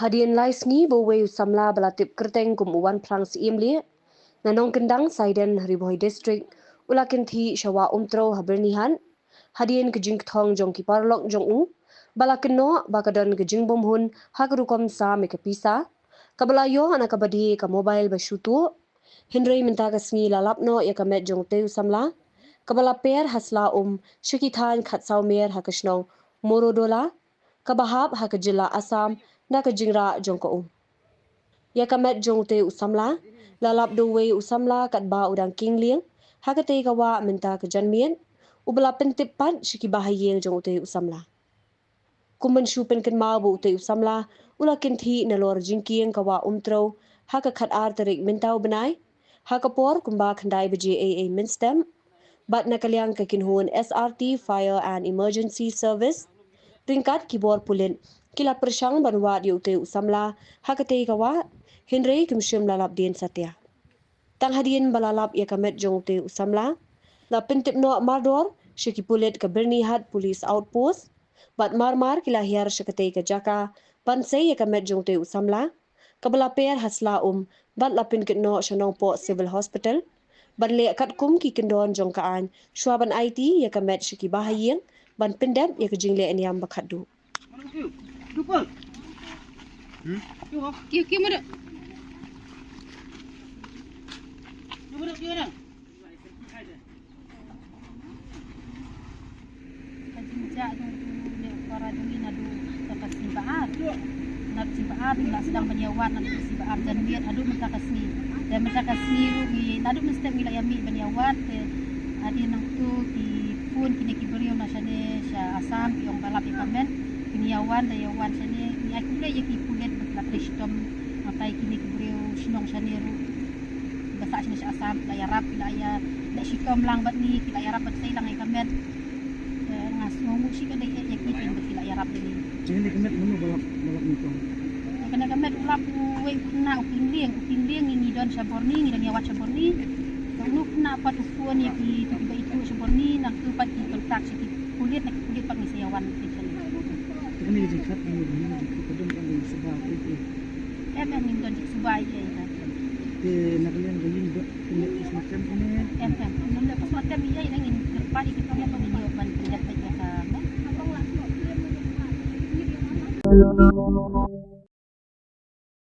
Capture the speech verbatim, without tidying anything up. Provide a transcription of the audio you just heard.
Hadien lai sngi ba uwei u samla ba la tip kyrteng kum u Wanphlang Syiemlieh na Nongkyndang Saiden, Ri Bhoi District, u la kynthih sha Wah Umtrew ha Byrnihat hadien ka jingkthong jong ki paralok jong u ba la kynnoh ba ka don ka jingbymhun ha ka rukom sam ïa ka pisa kaba la ïoh na kaba die ka mobile ba shu tuh. Hynrei mynta ka sngi la lap noh ïa ka met jong utei u samla kaba la per ha sla um sha ki thaiñ khatsaw mer ha ka shnong Morodola kaba hap ha ka jylla Assam na ka jingrah jong ka um. Ïa ka met jong utei u samla la lap da uwei u samla katba u dang king lieng ha katei ka wah mynta ka janmiet, uba la pyntip pat sha ki bahaïing jong utei u samla. Kum ban shu pynkynmaw ba utei u samla u la kynthih nalor jingkieng ka Wah Umtrew ha ka khatar tarik mynta u bnai ha ka por kumba khyndai baje eiei mynstep. Bad na ka liang ka kynhun S R T Fire and Emergency Service ryngkat ki bor pulit ki la pyrshang ban wad ïa utei u samla ha katei ka wah, hynrei kim shym la lap dien satia. Tang hadien ba la lap ïa ka met jong utei u samla, la pyntip noh mardor sha ki pulit ka Byrnihat Police Outpost. Bad marmar ki la hiar sha katei ka jaka ban sei ïa ka met jong utei u samla kaba la per ha sla um, bad la pynkynnoh sha Nongpoh Civil Hospital ban leh katkum ki kyndon jong ka aiñ shuwa ban aiti ïa ka met sha ki bahaïing ban pyndep ïa ka jingleh niam ba khatduh. Kiu, kiu, mada. Ka jingjia jong u ne para jong ngi naduh mynta ka sngi ba ar. Naduh sngi ba ar ngi la sdang ban ïa wad, naduh sngi ba ar janmiet haduh mynta ka sngi. Te mynta ka sngi ruh ngi naduh mynstep ngi la ïa mih ban ïa wad, te hadien nangtu ki phone kine ki briew na shane sha Assam ki ong ba lap ïa ka met. Ki ïa wan da ïa wan shane, ngi ai khublei ïa ki pulit ba ki la trei shitom. Nangta ïa kine ki briew shnong shane ruh ba sah shane sha Assam ki la ïarap, ki la ïa leh shitom lang bad ngi, ki la ïarap ban sei lang ïa ka met. Te nga sngewnguh shi ka dei ïa ki, te ba ki la ïarap da ngi. Kane ka met mano ba lap, ba lap ngi tong? Kane ka met u lap uwei u khynnah u King Lieng, u King Lieng ngi, ngi don sha Borni, ngi don ïa wad sha Borni. Te uno u khynnah pat u phone ïa ki, tu kiba ithuh sha Borni, nangtu pat ki contact sha ki pulit, na ki pulit pat ngi sa ïa wan. Te kane ka jingkhat kane ka jingkhat ka don ka jingsuba ei ei? Em, em, ngim don jingsuba ei ei. Te na ka liang ba ngim don, ngim don postmortem kane? Em, em, ngim don postmortem ei ei, ngin kyrpad ïa ki pulit ba ngin ïoh ban pyndep ïa ka met.